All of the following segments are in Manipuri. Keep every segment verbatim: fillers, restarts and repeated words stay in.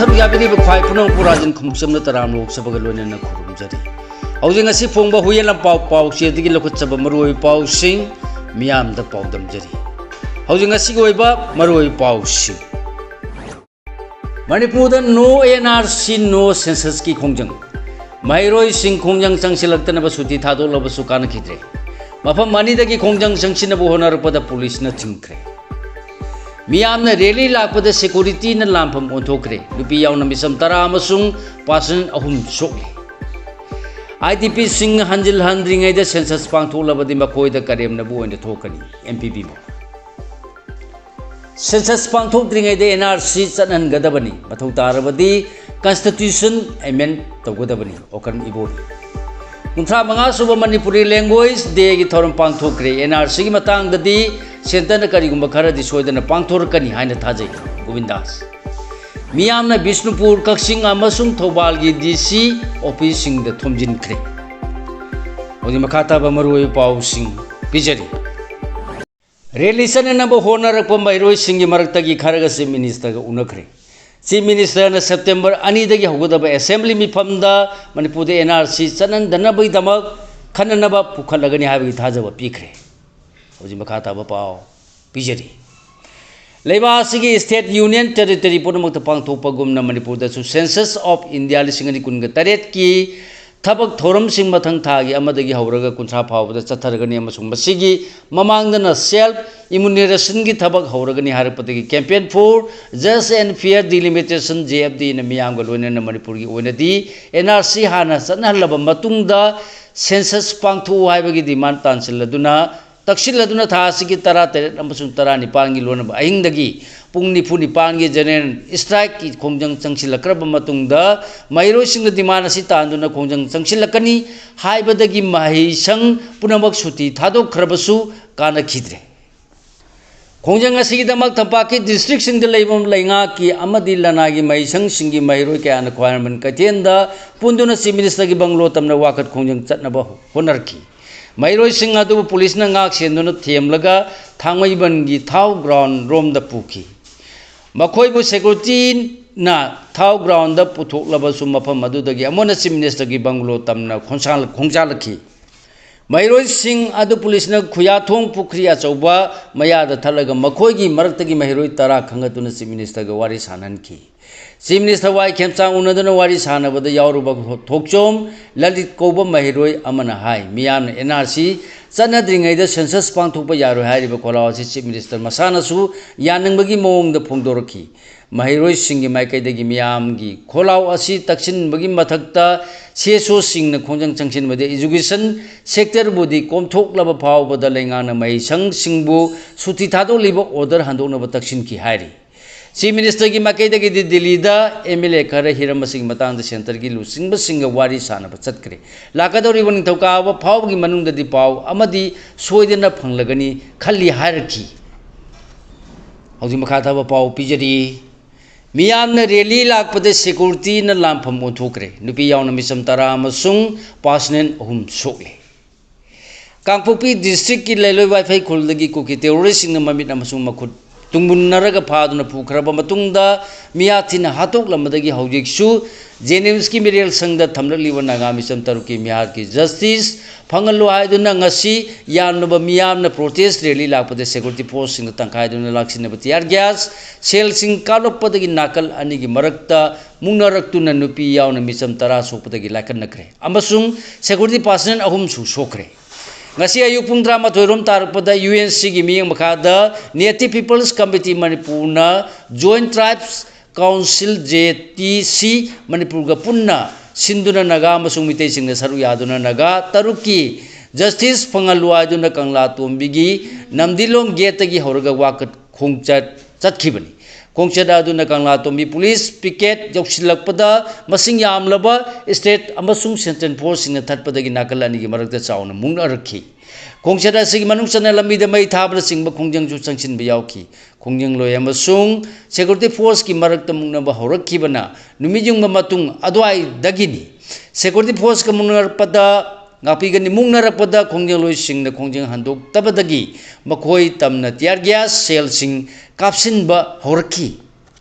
ꯁꯔꯨꯛ ꯌꯥꯕꯤꯔꯤꯕ ꯈ꯭ꯋꯥꯏ ꯄꯨꯝꯅꯃꯛꯄꯨ ꯔꯥꯖꯟ ꯈꯣꯡꯆꯝꯅ ꯇꯔꯥꯝꯅ ꯑꯣꯛꯆꯕꯒ ꯂꯣꯏꯅꯅ ꯈꯨꯔꯨꯝꯖꯔꯤ꯫ ꯍꯧꯖꯤꯛ ꯉꯁꯤ ꯐꯣꯡꯕ ꯍꯨꯏꯌꯦꯟ ꯂꯝꯄꯥꯎ ꯄꯥꯎꯆꯦꯗꯒꯤ ꯂꯧꯈꯠꯆꯕ ꯃꯔꯨꯑꯣꯏꯕ ꯄꯥꯎꯁꯤꯡ ꯃꯤꯌꯥꯝꯗ ꯄꯥꯎꯗꯝꯖꯔꯤ꯫ ꯍꯧꯖꯤꯛ ꯉꯁꯤꯒꯤ ꯑꯣꯏꯕ ꯃꯔꯨꯑꯣꯏꯕ ꯄꯥꯎꯁꯤꯡ꯫ ꯃꯅꯤꯄꯨꯔꯗ no N R C, no censusꯀꯤ ꯈꯣꯡꯖꯪ꯫ ꯃꯍꯩꯔꯣꯏꯁꯤꯡ ꯈꯣꯡꯖꯪ ꯆꯪꯁꯤꯜꯂꯛꯇꯅꯕ ꯁꯨꯇꯤ ꯊꯥꯗꯣꯛꯂꯕꯁꯨ ꯀꯥꯟꯅꯈꯤꯗ꯭ꯔꯦ꯫ ꯃꯐꯝ ꯑꯅꯤꯗꯒꯤ ꯈꯣꯡꯖꯪ ꯆꯪꯁꯤꯟꯅꯕ ꯍꯣꯠꯅꯔꯛꯄꯗ ꯄꯨꯂꯤꯁꯅ ꯊꯤꯡꯈ꯭ꯔꯦ꯫ ꯃꯤꯌꯥꯝꯅ rally ꯂꯥꯛꯄꯗ securityꯅ ꯂꯥꯟꯐꯝ ꯑꯣꯟꯊꯣꯛꯈ꯭ꯔꯦ꯫ ꯅꯨꯄꯤ ꯌꯥꯎꯅ ꯃꯤꯆꯝ ꯇꯔꯥ ꯑꯃꯁꯨꯡ person ꯑꯍꯨꯝ ꯁꯣꯛꯂꯦ꯫ IDPꯁꯤꯡ ꯍꯟꯖꯤꯜꯍꯟꯗ꯭ꯔꯤꯉꯩꯗ census ꯄꯥꯡꯊꯣꯛꯂꯕꯗꯤ ꯃꯈꯣꯏꯗ ꯀꯔꯦꯝꯅꯕ ꯑꯣꯏꯅ ꯊꯣꯛꯀꯅꯤ, MPPꯕꯨ꯫ Census ꯄꯥꯡꯊꯣꯛꯇ꯭ꯔꯤꯉꯩꯗ N R C ꯆꯠꯍꯟꯒꯗꯕꯅꯤ, ꯃꯊꯧ ꯇꯥꯔꯕꯗꯤ constitution amend ꯇꯧꯒꯗꯕꯅꯤ, ꯑꯣꯀꯔꯝ ꯏꯕꯣꯕꯤ꯫ ꯀꯨꯟꯊ꯭ꯔꯥ ꯃꯉꯥ ꯁꯨꯕ ꯃꯅꯤꯄꯨꯔꯤ language dayꯒꯤ ꯊꯧꯔꯝ ꯄꯥꯡꯊꯣꯛꯈ꯭ꯔꯦ꯫ N R Cꯒꯤ ꯃꯇꯥꯡꯗꯗꯤ centreꯅ ꯀꯔꯤꯒꯨꯝꯕ ꯈꯔꯗꯤ ꯁꯣꯏꯗꯅ ꯄꯥꯡꯊꯣꯔꯛꯀꯅꯤ ꯍꯥꯏꯅ ꯊꯥꯖꯩ, ꯒꯣꯕꯤꯟꯗꯥꯁ꯫ ꯃꯤꯌꯥꯝꯅ ꯕꯤꯁꯅꯨꯄꯨꯔ, ꯀꯛꯆꯤꯡ ꯑꯃꯁꯨꯡ ꯊꯧꯕꯥꯜꯒꯤ DC officeꯁꯤꯡꯗ ꯊꯣꯝꯖꯤꯟꯈ꯭ꯔꯦ꯫ ꯍꯧꯖꯤꯛ ꯃꯈꯥ ꯇꯥꯕ ꯃꯔꯨꯑꯣꯏꯕ ꯄꯥꯎꯁꯤꯡ ꯄꯤꯖꯔꯤ꯫ Rally ꯆꯠꯅꯅꯕ ꯍꯣꯠꯅꯔꯛꯄ ꯃꯍꯩꯔꯣꯏꯁꯤꯡꯒꯤ ꯃꯔꯛꯇꯒꯤ ꯈꯔꯒ Chief Ministerꯒ ꯎꯅꯈ꯭ꯔꯦ꯫ Chief Ministerꯅ September ꯑꯅꯤꯗꯒꯤ ꯍꯧꯒꯗꯕ Assembly ꯃꯤꯐꯝꯗ ꯃꯅꯤꯄꯨꯔꯗ N R C ꯆꯠꯍꯟꯗꯅꯕꯒꯤꯗꯃꯛ ꯈꯟꯅꯅꯕ ꯄꯨꯈꯠꯂꯒꯅꯤ ꯍꯥꯏꯕꯒꯤ ꯊꯥꯖꯕ ꯄꯤꯈ꯭ꯔꯦ꯫ ꯍꯧꯖꯤꯛ ꯃꯈꯥ ꯇꯥꯕ ꯄꯥꯎ ꯄꯤꯖꯔꯤ꯫ ꯂꯩꯕꯥꯛ ꯑꯁꯤꯒꯤ state, union territory ꯄꯨꯝꯅꯃꯛꯇ ꯄꯥꯡꯊꯣꯛꯄꯒꯨꯝꯅ ꯃꯅꯤꯄꯨꯔꯗꯁꯨ Census of India ꯂꯤꯁꯤꯡ ꯑꯅꯤ ꯀꯨꯟꯒ ꯇꯔꯦꯠꯀꯤ ꯊꯕꯛ ꯊꯧꯔꯝꯁꯤꯡ ꯃꯊꯪ ꯊꯥꯒꯤ ꯑꯃꯗꯒꯤ ꯍꯧꯔꯒ ꯀꯨꯟꯊ꯭ꯔꯥ ꯐꯥꯎꯕꯗ ꯆꯠꯊꯔꯒꯅꯤ ꯑꯃꯁꯨꯡ ꯃꯁꯤꯒꯤ ꯃꯃꯥꯡꯗꯅ self enumeration ꯒꯤ ꯊꯕꯛ ꯍꯧꯔꯒꯅꯤ ꯍꯥꯏꯔꯛꯄꯗꯒꯤ Campaign for Just and Fair Delimitation, JFDꯅ ꯃꯤꯌꯥꯝꯒ ꯂꯣꯏꯅꯅ ꯃꯅꯤꯄꯨꯔꯒꯤ ꯑꯣꯏꯅꯗꯤ N R C ꯍꯥꯟꯅ ꯆꯠꯅꯍꯜꯂꯕ ꯃꯇꯨꯡꯗ census ꯄꯥꯡꯊꯣꯛꯎ ꯍꯥꯏꯕꯒꯤ demand ꯇꯥꯟꯁꯤꯜꯂꯗꯨꯅ ꯇꯛꯁꯤꯜꯂꯗꯨꯅ ꯊꯥ ꯑꯁꯤꯒꯤ ꯇꯔꯥꯇꯔꯦꯠ ꯑꯃꯁꯨꯡ ꯇꯔꯥꯅꯤꯄꯥꯟꯒꯤ ꯂꯣꯟꯅꯕ ꯑꯍꯤꯡꯗꯒꯤ ꯄꯨꯡ ꯅꯤꯐꯨ ꯅꯤꯄꯥꯟꯒꯤ general strikeꯀꯤ ꯈꯣꯡꯖꯪ ꯆꯪꯁꯤꯜꯂꯛꯈ꯭ꯔꯕ ꯃꯇꯨꯡꯗ ꯃꯍꯩꯔꯣꯏꯁꯤꯡꯅ demand ꯑꯁꯤ ꯇꯥꯟꯗꯨꯅ ꯈꯣꯡꯖꯪ ꯆꯪꯁꯤꯜꯂꯛꯀꯅꯤ ꯍꯥꯏꯕꯗꯒꯤ ꯃꯍꯩꯁꯪ ꯄꯨꯝꯅꯃꯛ ꯁꯨꯇꯤ ꯊꯥꯗꯣꯛꯈ꯭ꯔꯕꯁꯨ ꯀꯥꯟꯅꯈꯤꯗ꯭ꯔꯦ꯫ ꯈꯣꯡꯖꯪ ꯑꯁꯤꯒꯤꯗꯃꯛ ꯇꯝꯄꯥꯛꯀꯤ districtꯁꯤꯡꯗ ꯂꯩꯕ ꯂꯩꯉꯥꯛꯀꯤ ꯑꯃꯗꯤ ꯂꯅꯥꯏꯒꯤ ꯃꯍꯩꯁꯪꯁꯤꯡꯒꯤ ꯃꯍꯩꯔꯣꯏ ꯀꯌꯥꯅ ꯈ꯭ꯋꯥꯏꯔꯝꯕꯟ ꯀꯩꯊꯦꯜꯗ ꯄꯨꯟꯗꯨꯅ Chief Ministerꯒꯤ ꯕꯪꯒ꯭ꯂꯣ ꯇꯝꯅ ꯋꯥꯀꯠ ꯈꯣꯡꯖꯪ ꯆꯠꯅꯕ ꯍꯣꯠꯅꯔꯛꯈꯤ꯫ ꯃꯍꯩꯔꯣꯏꯁꯤꯡ ꯑꯗꯨꯕꯨ ꯄꯨꯂꯤꯁꯅ ꯉꯥꯛ ꯁꯦꯟꯗꯨꯅ ꯊꯦꯝꯂꯒ ꯊꯥꯡꯃꯩꯕꯟꯒꯤ ꯊꯥꯎ ground ꯔꯣꯝꯗ ꯄꯨꯈꯤ꯫ ꯃꯈꯣꯏꯕꯨ security ꯅ ꯊꯥꯎ ꯒ꯭ꯔꯥꯎꯟꯗ ꯄꯨꯊꯣꯛꯂꯕꯁꯨ, ꯃꯐꯝ ꯑꯗꯨꯗꯒꯤ ꯑꯃꯨꯛ ꯍꯟꯅ ꯆꯤꯐ ꯃꯤꯅꯤꯁꯇꯔꯒꯤ ꯕꯪꯒꯂꯣ ꯇꯝꯅ ꯈꯣꯡꯁꯥꯜ-, ꯈꯣꯡꯖꯥꯜꯂꯛꯈꯤ꯫ ꯃꯍꯩꯔꯣꯏꯁꯤꯡ ꯑꯗꯨ ꯄꯨꯂꯤꯁꯅ ꯈꯨꯌꯥꯊꯣꯡ ꯄꯨꯈ꯭ꯔꯤ ꯑꯆꯧꯕ ꯃꯌꯥꯗ ꯊꯠꯂꯒ ꯃꯈꯣꯏꯒꯤ ꯃꯔꯛꯇꯒꯤ ꯃꯍꯩꯔꯣꯏ ꯇꯔꯥ ꯈꯟꯒꯠꯇꯨꯅ ꯆꯤꯐ ꯃꯤꯅꯤꯁꯇꯔꯒ ꯋꯥꯔꯤ ꯁꯥꯅꯍꯟꯈꯤ꯫ ꯆꯤꯐ ꯃꯤꯅꯤꯁꯇꯔ ꯋꯥꯏ ꯈꯦꯝꯆꯥꯡ ꯎꯅꯗꯨꯅ ꯋꯥꯔꯤ ꯁꯥꯅꯕꯗ ꯌꯥꯎꯔꯨꯕ ꯊꯣꯛꯆꯣꯝ ꯂꯂꯤꯠ ꯀꯧꯕ ꯃꯍꯩꯔꯣꯏ ꯑꯃꯅ ꯍꯥꯏ, ꯃꯤꯌꯥꯝꯅ ꯑꯦꯟ ꯑꯥꯔ ꯁꯤ ꯆꯠꯅꯗ꯭ꯔꯤꯉꯩꯗ ꯁꯦꯟꯁꯁ ꯄꯥꯡꯊꯣꯛꯄ ꯌꯥꯔꯣꯏ ꯍꯥꯏꯔꯤꯕ ꯈꯣꯜꯂꯥꯎ ꯑꯁꯤ ꯆꯤꯐ ꯃꯤꯅꯤꯁꯇꯔ ꯃꯁꯥꯅꯁꯨ ꯌꯥꯅꯤꯡꯕꯒꯤ ꯃꯑꯣꯡꯗ ꯐꯣꯡꯗꯣꯔꯛꯈꯤ꯫ ꯃꯍꯩꯔꯣꯏꯁꯤꯡꯒꯤ ꯃꯥꯏꯀꯩꯗꯒꯤ ꯃꯤꯌꯥꯝꯒꯤ ꯈꯣꯜꯂꯥꯎ ꯑꯁꯤ ꯇꯛꯁꯤꯟꯕꯒꯤ ꯃꯊꯛꯇ ꯁꯤ ꯑꯦꯁ ꯑꯣꯁꯤꯡꯅ ꯈꯣꯡꯖꯪ ꯆꯪꯁꯤꯟꯕꯗ education sectorꯕꯨꯗꯤ ꯀꯣꯝꯊꯣꯛꯂꯕ ꯐꯥꯎꯕꯗ ꯂꯩꯉꯥꯛꯅ ꯃꯍꯩꯁꯪꯁꯤꯡꯕꯨ ꯁꯨꯇꯤ ꯊꯥꯗꯣꯛꯂꯤꯕ order ꯍꯟꯗꯣꯛꯅꯕ ꯇꯛꯁꯤꯟꯈꯤ ꯍꯥꯏꯔꯤ꯫ ꯆꯤꯐ ꯃꯤꯅꯤꯁꯇꯔꯒꯤ ꯃꯥꯏꯀꯩꯗꯒꯤꯗꯤ ꯗꯤꯜꯂꯤꯗ ꯑꯦꯝ ꯑꯦꯜ ꯑꯦ ꯈꯔ ꯍꯤꯔꯝ ꯑꯁꯤꯒꯤ ꯃꯇꯥꯡꯗ ꯁꯦꯟꯇꯔꯒꯤ ꯂꯨꯆꯤꯡꯕꯁꯤꯡꯒ ꯋꯥꯔꯤ ꯁꯥꯅꯕ ꯆꯠꯈ꯭ꯔꯦ꯫ ꯂꯥꯛꯀꯗꯧꯔꯤꯕ ꯅꯤꯡꯊꯧꯀꯥꯕ ꯐꯥꯎꯕꯒꯤ ꯃꯅꯨꯡꯗꯗꯤ ꯄꯥꯎ ꯑꯃꯗꯤ ꯁꯣꯏꯗꯅ ꯐꯪꯂꯒꯅꯤ ꯈꯜꯂꯤ ꯍꯥꯏꯔꯛꯈꯤ꯫ ꯍꯧꯖꯤꯛ ꯃꯈꯥ ꯊꯥꯕ ꯄꯥꯎ ꯄꯤꯖꯔꯤ꯫ ꯃꯤꯌꯥꯝꯅ ꯔꯦꯂꯤ ꯂꯥꯛꯄꯗ ꯁꯦꯀꯨꯔꯤꯇꯤꯅ ꯂꯥꯟꯐꯝ ꯑꯣꯟꯊꯣꯛꯈ꯭ꯔꯦ꯫ ꯅꯨꯄꯤ ꯌꯥꯎꯅ ꯃꯤꯆꯝ ꯇꯔꯥ ꯑꯃꯁꯨꯡ ꯄꯥꯔꯁꯅꯦꯜ ꯑꯍꯨꯝ ꯁꯣꯛꯂꯦ꯫ ꯀꯥꯡꯄꯣꯛꯄꯤ ꯗꯤꯁꯇ꯭ꯔꯤꯛꯀꯤ ꯂꯩꯂꯣꯏ ꯋꯥꯏꯐꯩ ꯈꯨꯜꯗꯒꯤ ꯀꯨꯀꯤ ꯇꯦꯔꯣꯔꯤꯁꯁꯤꯡꯅ ꯃꯃꯤꯠ ꯑꯃꯁꯨꯡ ꯃꯈꯨꯠ ꯇꯨꯡꯃꯨꯟꯅꯔꯒ ꯐꯥꯗꯨꯅ ꯄꯨꯈ꯭ꯔꯕ ꯃꯇꯨꯡꯗ ꯃꯤꯌꯥꯊꯤꯟꯅ ꯍꯥꯠꯇꯣꯛꯂꯝꯕꯗꯒꯤ ꯍꯧꯖꯤꯛꯁꯨ ꯖꯦꯅꯤꯝꯁꯀꯤ ꯃꯤꯔꯦꯜ ꯁꯪꯗ ꯊꯝꯂꯛꯂꯤꯕ ꯅꯥꯒꯥ ꯃꯤꯆꯝ ꯇꯔꯨꯛꯀꯤ ꯃꯤꯍꯥꯠꯀꯤ ꯖꯁꯇꯤꯁ ꯐꯪꯍꯜꯂꯨ ꯍꯥꯏꯗꯨꯅ ꯉꯁꯤ ꯌꯥꯝꯂꯕ ꯃꯤꯌꯥꯝꯅ ꯄ꯭ꯔꯣꯇꯦꯁ ꯔꯦꯂꯤ ꯂꯥꯛꯄꯗ ꯁꯦꯀꯨꯔꯤꯇꯤ ꯐꯣꯔꯁꯁꯤꯡꯅ ꯇꯪꯈꯥꯏꯗꯨꯅ ꯂꯥꯛꯁꯤꯟꯅꯕ ꯇꯤꯌꯥꯔ ꯒ꯭ꯌꯥꯁ ꯁꯦꯜꯁꯤꯡ ꯀꯥꯞꯂꯛꯄꯗꯒꯤ ꯅꯥꯀꯜ ꯑꯅꯤꯒꯤ ꯃꯔꯛꯇ ꯃꯨꯛꯅꯔꯛꯇꯨꯅ ꯅꯨꯄꯤ ꯌꯥꯎꯅ ꯃꯤꯆꯝ ꯇꯔꯥ ꯁꯣꯛꯄꯗꯒꯤ ꯂꯥꯏꯀꯠꯅꯈ꯭ꯔꯦ ꯑꯃꯁꯨꯡ ꯁꯦꯀꯨꯔꯤꯇꯤ ꯄꯥꯔꯁꯅꯦꯜ ꯑꯍꯨꯝꯁꯨ ꯁꯣꯛꯈ꯭ꯔꯦ꯫ ꯉꯁꯤ ꯑꯌꯨꯛ ꯄꯨꯡ ꯇꯔꯥꯃꯥꯊꯣꯏ ꯔꯣꯝ ꯇꯥꯔꯛꯄꯗ ꯌꯨ ꯑꯦꯟ ꯁꯤꯒꯤ ꯃꯤꯠꯌꯦꯡ ꯃꯈꯥꯗ Native People's Committee ꯃꯅꯤꯄꯨꯔꯅ Joint Tribes Council, J T C, ꯃꯅꯤꯄꯨꯔꯒ ꯄꯨꯟꯅ ꯁꯤꯟꯗꯨꯅ ꯅꯥꯒꯥ ꯑꯃꯁꯨꯡ ꯃꯤꯇꯩꯁꯤꯡꯅ ꯁꯔꯨꯛ ꯌꯥꯗꯨꯅ ꯅꯥꯒꯥ ꯇꯔꯨꯛꯀꯤ ꯖꯁꯇꯤꯁ ꯐꯪꯍꯜꯂꯨ ꯍꯥꯏꯗꯨꯅ ꯀꯪꯂꯥ ꯇꯣꯝꯕꯤꯒꯤ ꯅꯝꯗꯤꯂꯣꯡ ꯒꯦꯠꯇꯒꯤ ꯍꯧꯔꯒ ꯋꯥꯀꯠ ꯈꯣꯡꯆꯠ ꯆꯠꯈꯤꯕꯅꯤ꯫ ꯈꯣꯡꯆꯠ ꯑꯗꯨꯅ ꯀꯪꯂꯥ ꯇꯣꯝꯕꯤ ꯄꯨꯂꯤꯁ ꯄꯤꯀꯦꯠ ꯌꯧꯁꯤꯜꯂꯛꯄꯗ ꯃꯁꯤꯡ ꯌꯥꯝꯂꯕ ꯁ꯭ꯇꯦꯠ ꯑꯃꯁꯨꯡ ꯁꯦꯟꯇ꯭ꯔꯦꯜ ꯐꯣꯔꯁꯁꯤꯡꯅ ꯊꯠꯄꯗꯒꯤ ꯅꯥꯀꯜ ꯑꯅꯤꯒꯤ ꯃꯔꯛꯇ ꯆꯥꯎꯅ ꯃꯨꯛꯅꯔꯛꯈꯤ꯫ ꯈꯣꯡꯆꯠ ꯑꯁꯤꯒꯤ ꯃꯅꯨꯡ ꯆꯟꯅ ꯂꯝꯕꯤꯗ ꯃꯩ ꯊꯥꯕꯅꯆꯤꯡꯕ ꯈꯣꯡꯖꯪꯁꯨ ꯆꯪꯁꯤꯟꯕ ꯌꯥꯎꯈꯤ꯫ ꯈꯣꯡꯖꯪꯂꯣꯏ ꯑꯃꯁꯨꯡ ꯁꯦꯀ꯭ꯌꯨꯔꯤꯇꯤ ꯐꯣꯔꯁꯀꯤ ꯃꯔꯛꯇ ꯃꯨꯛꯅꯕ ꯍꯧꯔꯛꯈꯤꯕꯅ ꯅꯨꯃꯤꯠ ꯌꯨꯡꯕ ꯃꯇꯨꯡ ꯑꯗꯨꯋꯥꯏꯗꯒꯤꯅꯤ꯫ ꯁꯦꯀ꯭ꯌꯨꯔꯤꯇꯤ ꯐꯣꯔꯁꯀ ꯃꯨꯛꯅꯔꯛꯄꯗ, ꯉꯥꯛꯄꯤꯒꯅꯤ, ꯃꯨꯛꯅꯔꯛꯄꯗ ꯈꯣꯡꯖꯪꯂꯣꯏꯁꯤꯡꯅ ꯈꯣꯡꯖꯪ ꯍꯟꯗꯣꯛꯇꯕꯗꯒꯤ ꯃꯈꯣꯏ ꯇꯝꯅ ꯇꯤꯌꯥꯔ ꯒ꯭ꯌꯥꯁ ꯁꯦꯜꯁꯤꯡ ꯀꯥꯞꯁꯤꯟꯕ ꯍꯧꯔꯛꯈꯤ꯫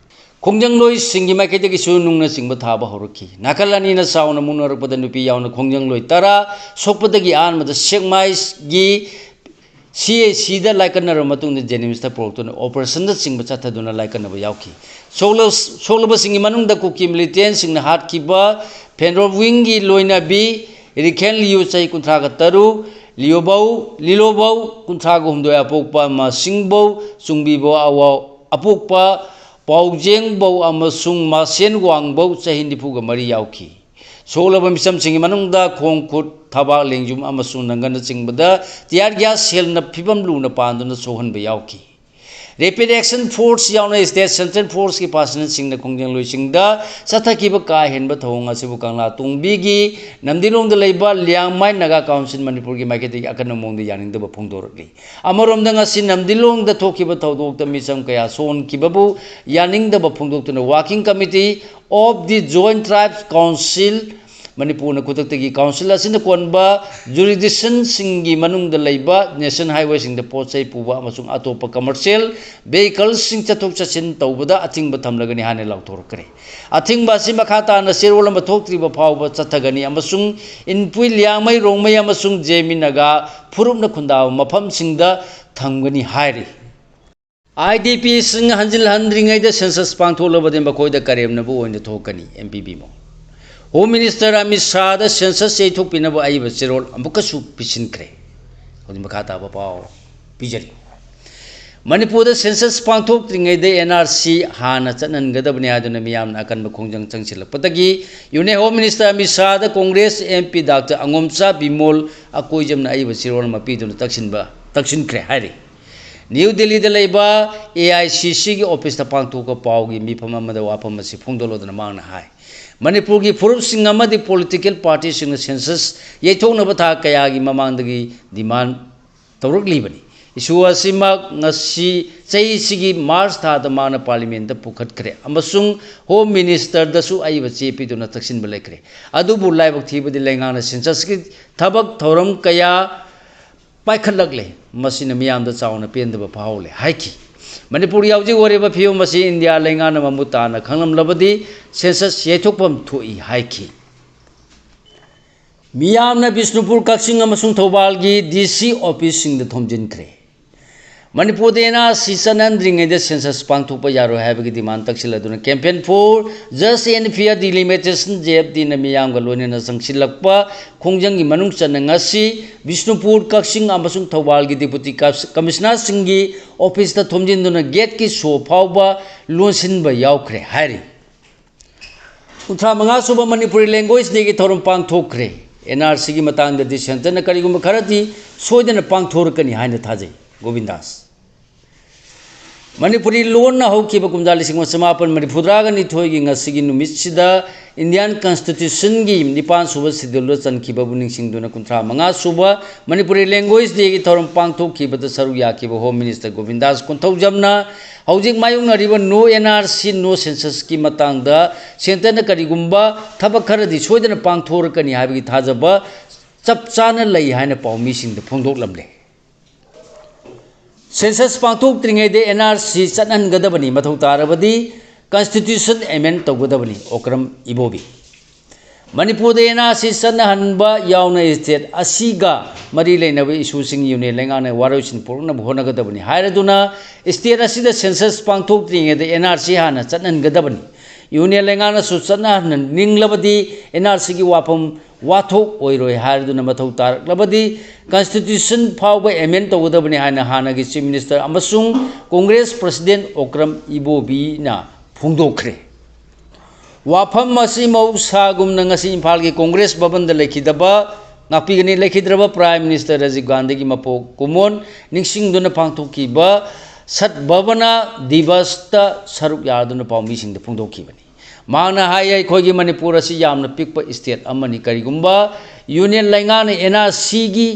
ꯈꯣꯡꯖꯪꯂꯣꯏꯁꯤꯡꯒꯤ ꯃꯥꯏꯀꯩꯗꯒꯤꯁꯨ ꯅꯨꯡꯅꯆꯤꯡꯕ ꯊꯥꯕ ꯍꯧꯔꯛꯈꯤ꯫ ꯅꯥꯀꯜ ꯑꯅꯤꯅ ꯆꯥꯎꯅ ꯃꯨꯛꯅꯔꯛꯄꯗ ꯅꯨꯄꯤ ꯌꯥꯎꯅ ꯈꯣꯡꯖꯪꯂꯣꯏ ꯇꯔꯥ ꯁꯣꯛꯄꯗꯒꯤ ꯑꯍꯥꯟꯕꯗ ꯁꯦꯛꯃꯥꯏꯒꯤ ꯁꯤ ꯑꯦ ꯁꯤꯗ ꯂꯥꯏꯀꯠꯅꯔꯕ ꯃꯇꯨꯡꯗ ꯖꯦꯅꯤꯝꯁꯇ ꯄꯨꯔꯛꯇꯨꯅ ꯑꯣꯄꯔꯦꯁꯟꯗ ꯆꯤꯡꯕ ꯆꯠꯊꯗꯨꯅ ꯂꯥꯏꯀꯠꯅꯕ ꯌꯥꯎꯈꯤ꯫ ꯁꯣꯛꯂ-, ꯁꯣꯛꯂꯕꯁꯤꯡꯒꯤ ꯃꯅꯨꯡꯗ ꯀꯨꯀꯤ ꯃꯤꯂꯤꯇꯦꯟꯁꯤꯡꯅ ꯍꯥꯠꯈꯤꯕ ꯐꯦꯟꯗ꯭ꯔꯣꯞ ꯋꯤꯡꯒꯤ ꯂꯣꯏꯅꯕꯤ ꯔꯤꯈꯦꯟ ꯂꯤꯌꯨ, ꯆꯍꯤ ꯀꯨꯟꯊ꯭ꯔꯥꯒ ꯇꯔꯨꯛ, ꯂꯤꯌꯣꯕꯧ, ꯂꯤꯂꯣꯕꯧ, ꯀꯨꯟꯊ꯭ꯔꯥꯒ ꯍꯨꯝꯗꯣꯏ, ꯑꯄꯣꯛꯄ ꯃꯁꯤꯡꯕꯧ, ꯆꯨꯡꯕꯤꯕꯧ ꯑꯋꯥ-, ꯑꯄꯣꯛꯄ ꯄꯥꯎꯖꯦꯡꯕꯧ ꯑꯃꯁꯨꯡ ꯃꯥꯁꯦꯟ ꯋꯥꯡꯕꯧ, ꯆꯍꯤ ꯅꯤꯐꯨꯒ ꯃꯔꯤ ꯌꯥꯎꯈꯤ꯫ ꯁꯣꯛꯂꯕ ꯃꯤꯆꯝꯁꯤꯡꯒꯤ ꯃꯅꯨꯡꯗ ꯈꯣꯡ ꯈꯨꯠ, ꯊꯕꯥꯛ, ꯂꯦꯡꯖꯨꯝ ꯑꯃꯁꯨꯡ ꯅꯪꯒꯟꯅꯆꯤꯡꯕꯗ tear gas shellꯅ ꯐꯤꯕꯝ ꯂꯨꯅ ꯄꯥꯟꯗꯨꯅ ꯁꯣꯛꯍꯟꯕ ꯌꯥꯎꯈꯤ꯫ Rapid Action Force ꯌꯥꯎꯅ State Central Forceꯀꯤ personnelꯁꯤꯡꯅ ꯈꯣꯡꯖꯪꯂꯣꯏꯁꯤꯡꯗ ꯆꯠꯊꯈꯤꯕ ꯀꯥ ꯍꯦꯟꯕ ꯊꯧꯑꯣꯡ ꯑꯁꯤꯕꯨ ꯀꯪꯂꯥ ꯇꯣꯡꯕꯤꯒꯤ ꯅꯝꯗꯤꯂꯣꯡꯗ ꯂꯩꯕ ꯂꯤꯌꯥꯡꯃꯥꯏ ꯅꯥꯒꯥ ꯀꯥꯎꯟꯁꯤꯜ ꯃꯅꯤꯄꯨꯔꯒꯤ ꯃꯥꯏꯀꯩꯗꯒꯤ ꯑꯀꯟꯕ ꯃꯑꯣꯡꯗ ꯌꯥꯅꯤꯡꯗꯕ ꯐꯣꯡꯗꯣꯔꯛꯂꯤ꯫ ꯑꯃꯔꯣꯝꯗ, ꯉꯁꯤ ꯅꯝꯗꯤꯂꯣꯡꯗ ꯊꯣꯛꯈꯤꯕ ꯊꯧꯗꯣꯛꯇ ꯃꯤꯆꯝ ꯀꯌꯥ ꯁꯣꯛꯍꯟꯈꯤꯕꯕꯨ ꯌꯥꯅꯤꯡꯗꯕ ꯐꯣꯡꯗꯣꯛꯇꯨꯅ Working Committee of the Joint Tribes Council ꯃꯅꯤꯄꯨꯔꯅ ꯈꯨꯗꯛꯇꯒꯤ ꯀꯥꯎꯟꯁꯤꯜ ꯑꯁꯤꯅ ꯀꯣꯟꯕ jurisdictionꯁꯤꯡꯒꯤ ꯃꯅꯨꯡꯗ ꯂꯩꯕ national highwayꯁꯤꯡꯗ ꯄꯣꯠ ꯆꯩ ꯄꯨꯕ ꯑꯃꯁꯨꯡ ꯑꯇꯣꯞꯄ commercial vehicleꯁꯤꯡ ꯆꯠꯊꯣꯛ ꯆꯠꯁꯤꯟ ꯇꯧꯕꯗ ꯑꯊꯤꯡꯕ ꯊꯝꯂꯒꯅꯤ ꯍꯥꯏꯅ ꯂꯥꯎꯊꯣꯔꯛꯈ꯭ꯔꯦ꯫ ꯑꯊꯤꯡꯕ ꯑꯁꯤ ꯃꯈꯥ ꯇꯥꯅ ꯆꯦꯔꯣꯜ ꯑꯃ ꯊꯣꯛꯇ꯭ꯔꯤꯕ ꯐꯥꯎꯕ ꯆꯠꯊꯒꯅꯤ ꯑꯃꯁꯨꯡ ꯏꯟꯄꯨꯏ, ꯂꯤꯌꯥꯡꯃꯩ, ꯔꯣꯡꯃꯩ ꯑꯃꯁꯨꯡ ꯖꯦꯃꯤ ꯅꯥꯒꯥ ꯐꯨꯔꯨꯞꯅ ꯈꯨꯟꯗꯥꯕ ꯃꯐꯝꯁꯤꯡꯗ ꯊꯝꯒꯅꯤ ꯍꯥꯏꯔꯤ꯫ IDPꯁꯤꯡ ꯍꯟꯖꯤꯜꯍꯟꯗ꯭ꯔꯤꯉꯩꯗ census ꯄꯥꯡꯊꯣꯛꯂꯕꯗꯤ ꯃꯈꯣꯏꯗ ꯀꯔꯦꯝꯅꯕ ꯑꯣꯏꯅ ꯊꯣꯛꯀꯅꯤ, ꯑꯦꯝ ꯄꯤ ꯕꯤꯃꯣ꯫ Home Minister ꯑꯃꯤꯠ ꯁꯥꯍꯗ census ꯌꯩꯊꯣꯛꯄꯤꯅꯕ ꯑꯏꯕ ꯆꯦꯔꯣꯜ ꯑꯃꯨꯛꯀꯁꯨ ꯄꯤꯁꯤꯟꯈ꯭ꯔꯦ꯫ ꯍꯧꯖꯤꯛ ꯃꯈꯥ ꯇꯥꯕ ꯄꯥꯎ ꯄꯤꯖꯔꯤ꯫ ꯃꯅꯤꯄꯨꯔꯗ census ꯄꯥꯡꯊꯣꯛꯇ꯭ꯔꯤꯉꯩꯗ NRC ꯍꯥꯟꯅ ꯆꯠꯍꯟꯒꯗꯕꯅꯤ ꯍꯥꯏꯗꯨꯅ ꯃꯤꯌꯥꯝꯅ ꯑꯀꯟꯕ ꯈꯣꯡꯖꯪ ꯆꯪꯁꯤꯜꯂꯛꯄꯗꯒꯤ Union Home Minister Amit ꯁꯥꯍꯗ Congress MP Doctor ꯑꯉꯣꯝꯆꯥ Bimol ꯑꯀꯣꯏꯖꯝꯅ ꯑꯏꯕ ꯆꯦꯔꯣꯜ ꯑꯃ ꯄꯤꯗꯨꯅ ꯇꯛꯁꯤꯟꯕ, ꯇꯛꯁꯤꯟꯈ꯭ꯔꯦ ꯍꯥꯏꯔꯤ꯫ ꯅ꯭ꯌꯨ ꯗꯦꯜꯂꯤꯗ ꯂꯩꯕ AICCꯒꯤ officeꯇ ꯄꯥꯡꯊꯣꯛꯄ ꯄꯥꯎꯒꯤ ꯃꯤꯐꯝ ꯑꯃꯗ ꯋꯥꯐꯝ ꯑꯁꯤ ꯐꯣꯡꯗꯣꯛꯂꯗꯨꯅ ꯃꯍꯥꯛꯅ ꯍꯥꯏ, ꯃꯅꯤꯄꯨꯔꯒꯤ ꯐꯨꯔꯨꯞꯁꯤꯡ ꯑꯃꯗꯤ political partyꯁꯤꯡꯅ census ꯌꯩꯊꯣꯛꯅꯕ ꯊꯥ ꯀꯌꯥꯒꯤ ꯃꯃꯥꯡꯗꯒꯤ demand ꯇꯧꯔꯛꯂꯤꯕꯅꯤ꯫ Issue ꯑꯁꯤꯃꯛ ꯉꯁꯤ ꯆꯍꯤꯁꯤꯒꯤ March ꯊꯥꯗ ꯃꯍꯥꯛꯅ parliamentꯇ ꯄꯨꯈꯠꯈ꯭ꯔꯦ ꯑꯃꯁꯨꯡ Home Ministerꯗꯁꯨ ꯑꯏꯕ ꯆꯦ ꯄꯤꯗꯨꯅ ꯇꯛꯁꯤꯟꯕ ꯂꯩꯈ꯭ꯔꯦ꯫ ꯑꯗꯨꯕꯨ ꯂꯥꯏꯕꯛ ꯊꯤꯕꯗꯤ ꯂꯩꯉꯥꯛꯅ censusꯀꯤ ꯊꯕꯛ ꯊꯧꯔꯝ ꯀꯌꯥ ꯄꯥꯏꯈꯠꯂꯛꯂꯦ꯫ ꯃꯁꯤꯅ ꯃꯤꯌꯥꯝꯗ ꯆꯥꯎꯅ ꯄꯦꯟꯗꯕ ꯐꯥꯎꯍꯜꯂꯦ ꯍꯥꯏꯈꯤ꯫ ꯃꯅꯤꯄꯨꯔꯒꯤ ꯍꯧꯖꯤꯛ ꯑꯣꯏꯔꯤꯕ ꯐꯤꯕꯝ ꯑꯁꯤ ꯏꯟꯗꯤꯌꯥ ꯂꯩꯉꯥꯛꯅ ꯃꯃꯨꯠ ꯇꯥꯅ ꯈꯪꯂꯝꯂꯕꯗꯤ ꯁꯦꯟꯁꯁ ꯌꯩꯊꯣꯛꯐꯝ ꯊꯣꯛꯏ ꯍꯥꯏꯈꯤ꯫ ꯃꯤꯌꯥꯝꯅ ꯕꯤꯁꯅꯨꯄꯨꯔ, ꯀꯛꯆꯤꯡ ꯑꯃꯁꯨꯡ ꯊꯧꯕꯥꯜꯒꯤ ꯗꯤ ꯁꯤ ꯑꯣꯐꯤꯁꯁꯤꯡꯗ ꯊꯣꯝꯖꯤꯟꯈ꯭ꯔꯦ꯫ ꯃꯅꯤꯄꯨꯔꯗ ꯑꯦꯟ ꯑꯥꯔ ꯁꯤ ꯆꯠꯅꯍꯟꯗ꯭ꯔꯤꯉꯩꯗ ꯁꯦꯟꯁꯁ ꯄꯥꯡꯊꯣꯛꯄ ꯌꯥꯔꯣꯏ ꯍꯥꯏꯕꯒꯤ ꯗꯤꯃꯥꯟ ꯇꯛꯁꯤꯜꯂꯗꯨꯅ Campaign for Just and Fair Delimitation, J F D ꯅ ꯃꯤꯌꯥꯝꯒ ꯂꯣꯏꯅꯅ ꯆꯪꯁꯤꯜꯂꯛꯄ ꯈꯣꯡꯖꯪꯒꯤ ꯃꯅꯨꯡ ꯆꯟꯅ ꯉꯁꯤ ꯕꯤꯁꯅꯨꯄꯨꯔ, ꯀꯛꯆꯤꯡ ꯑꯃꯁꯨꯡ ꯊꯧꯕꯥꯜꯒꯤ ꯗꯤꯄꯨꯇꯤ ꯀ-, ꯀꯃꯤꯁꯅꯔꯁꯤꯡꯒꯤ ꯑꯣꯐꯤꯁꯇ ꯊꯣꯝꯖꯤꯟꯗꯨꯅ ꯒꯦꯠꯀꯤ ꯁꯣ ꯐꯥꯎꯕ ꯂꯣꯟꯁꯤꯟꯕ ꯌꯥꯎꯈ꯭ꯔꯦ ꯍꯥꯏꯔꯤ꯫ ꯀꯨꯟꯊ꯭ꯔꯥ ꯃꯉꯥ ꯁꯨꯕ ꯃꯅꯤꯄꯨꯔꯤ ꯂꯦꯡꯒ꯭ꯋꯦꯖ ꯗꯦꯒꯤ ꯊꯧꯔꯝ ꯄꯥꯡꯊꯣꯛꯈ꯭ꯔꯦ꯫ ꯑꯦꯟ ꯑꯥꯔ ꯁꯤꯒꯤ ꯃꯇꯥꯡꯗꯗꯤ ꯁꯦꯟꯇꯔꯅ ꯀꯔꯤꯒꯨꯝꯕ ꯈꯔꯗꯤ ꯁꯣꯏꯗꯅ ꯄꯥꯡꯊꯣꯔꯛꯀꯅꯤ ꯍꯥꯏꯅ ꯊꯥꯖꯩ꯫ ꯒꯣꯕꯤꯟꯗꯥꯁ꯫ ꯃꯅꯤꯄꯨꯔꯤ ꯂꯣꯟꯅ ꯍꯧꯈꯤꯕ ꯀꯨꯝꯖꯥ ꯂꯤꯁꯤꯡ ꯑꯃ ꯆꯃꯥꯄꯟ ꯃꯔꯤꯐꯨꯇꯔꯥꯒ ꯅꯤꯊꯣꯏꯒꯤ ꯉꯁꯤꯒꯤ ꯅꯨꯃꯤꯠꯁꯤꯗ ꯏꯟꯗꯤꯌꯥꯟ ꯀꯟꯁꯇꯤꯇ꯭ꯌꯨꯁꯟꯒꯤ ꯅꯤꯄꯥꯟ ꯁꯨꯕ ꯁꯦꯗ꯭ꯌꯨꯜꯗ ꯆꯟꯈꯤꯕꯕꯨ ꯅꯤꯡꯁꯤꯡꯗꯨꯅ ꯀꯨꯟꯊ꯭ꯔꯥ ꯃꯉꯥ ꯁꯨꯕ ꯃꯅꯤꯄꯨꯔꯤ ꯂꯦꯡꯒ꯭ꯋꯦꯖ ꯗꯦꯒꯤ ꯊꯧꯔꯝ ꯄꯥꯡꯊꯣꯛꯈꯤꯕꯗ ꯁꯔꯨꯛ ꯌꯥꯈꯤꯕ ꯍꯣꯝ ꯃꯤꯅꯤꯁꯇꯔ ꯒꯣꯕꯤꯟꯗꯥꯁ ꯀꯣꯟꯊꯧꯖꯝꯅ ꯍꯧꯖꯤꯛ ꯃꯥꯌꯣꯛꯅꯔꯤꯕ No N R C, No Census ꯀꯤ ꯃꯇꯥꯡꯗ ꯁꯦꯟꯇꯔꯅ ꯀꯔꯤꯒꯨꯝꯕ ꯊꯕꯛ ꯈꯔꯗꯤ ꯁꯣꯏꯗꯅ ꯄꯥꯡꯊꯣꯔꯛꯀꯅꯤ ꯍꯥꯏꯕꯒꯤ ꯊꯥꯖꯕ ꯆꯞ ꯆꯥꯅ ꯂꯩ ꯍꯥꯏꯅ ꯄꯥꯎꯃꯤꯁꯤꯡꯗ ꯐꯣꯡꯗꯣꯛꯂꯝꯂꯦ꯫ ꯁꯦꯟꯁꯁ ꯄꯥꯡꯊꯣꯛꯇ꯭ꯔꯤꯉꯩꯗ N R C ꯆꯠꯍꯟꯒꯗꯕꯅꯤ, ꯃꯊꯧ ꯇꯥꯔꯕꯗꯤ ꯀꯟꯁꯇꯤꯇ꯭ꯌꯨꯁꯟ ꯑꯦꯃꯦꯟ ꯇꯧꯒꯗꯕꯅꯤ, ꯑꯣꯀ꯭ꯔꯝ ꯏꯕꯣꯕꯤ꯫ ꯃꯅꯤꯄꯨꯔꯗ N R C ꯆꯠꯅꯍꯟꯕ ꯌꯥꯎꯅ ꯁ꯭ꯇꯦꯠ ꯑꯁꯤꯒ ꯃꯔꯤ ꯂꯩꯅꯕ ꯏꯁꯨꯁꯤꯡ ꯌꯨꯅꯤꯌꯟ ꯂꯩꯉꯥꯛꯅ ꯋꯥꯔꯣꯏꯁꯤꯟ ꯄꯨꯔꯛꯅꯕ ꯍꯣꯠꯅꯒꯗꯕꯅꯤ ꯍꯥꯏꯔꯗꯨꯅ ꯁ꯭ꯇꯦꯠ ꯑꯁꯤꯗ ꯁꯦꯟꯁꯁ ꯄꯥꯡꯊꯣꯛꯇ꯭ꯔꯤꯉꯩꯗ N R C ꯍꯥꯟꯅ ꯆꯠꯍꯟꯒꯗꯕꯅꯤ꯫ ꯌꯨꯅꯤꯌꯟ ꯂꯩꯉꯥꯛꯅꯁꯨ ꯆꯠꯅꯍꯟꯅꯤꯡꯂꯕꯗꯤ N R C ꯒꯤ ꯋꯥꯐꯝ ꯋꯥꯊꯣꯛ ꯑꯣꯏꯔꯣꯏ ꯍꯥꯏꯔꯗꯨꯅ ꯃꯊꯧ ꯇꯥꯔꯛꯂꯕꯗꯤ ꯀꯟꯁꯇꯤꯇ꯭ꯌꯨꯁꯟ ꯐꯥꯎꯕ ꯑꯦꯃꯦꯟ ꯇꯧꯒꯗꯕꯅꯤ ꯍꯥꯏꯅ ꯍꯥꯟꯅꯒꯤ ꯆꯤꯐ ꯃꯤꯅꯤꯁꯇꯔ ꯑꯃꯁꯨꯡ ꯀꯣꯡꯒ꯭ꯔꯦꯁ ꯄ꯭ꯔꯁꯤꯗꯦꯟ ꯑꯣꯀ꯭ꯔꯝ ꯏꯕꯣꯕꯤꯅ ꯐꯣꯡꯗꯣꯛꯈ꯭ꯔꯦ꯫ ꯋꯥꯐꯝ ꯑꯁꯤ ꯃꯍꯧꯁꯥꯒꯨꯝꯅ ꯉꯁꯤ ꯏꯝꯐꯥꯜꯒꯤ ꯀꯣꯡꯒ꯭ꯔꯦꯁ ꯚꯕꯟꯗ ꯂꯩꯈꯤꯗꯕ, ꯉꯥꯛꯄꯤꯒꯅꯤ, ꯂꯩꯈꯤꯗ꯭ꯔꯕ ꯄ꯭ꯔꯥꯏꯝ ꯃꯤꯅꯤꯁꯇꯔ ꯔꯥꯖꯤꯕ ꯒꯥꯟꯙꯤꯒꯤ ꯃꯄꯣꯛ ꯀꯨꯝꯑꯣꯟ ꯅꯤꯡꯁꯤꯡꯗꯨꯅ ꯄꯥꯡꯊꯣꯛꯈꯤꯕ ꯁꯠ ꯚꯕꯅꯥ ꯗꯤꯕꯁꯇ ꯁꯔꯨꯛ ꯌꯥꯗꯨꯅ ꯄꯥꯎꯃꯤꯁꯤꯡꯗ ꯐꯣꯡꯗꯣꯛꯈꯤꯕꯅꯤ꯫ ꯃꯍꯥꯛꯅ ꯍꯥꯏ, ꯑꯩꯈꯣꯏꯒꯤ ꯃꯅꯤꯄꯨꯔ ꯑꯁꯤ ꯌꯥꯝꯅ ꯄꯤꯛꯄ ꯁ꯭ꯇꯦꯠ ꯑꯃꯅꯤ꯫ ꯀꯔꯤꯒꯨꯝꯕ ꯌꯨꯅꯤꯌꯟ ꯂꯩꯉꯥꯛꯅ N R C ꯒꯤ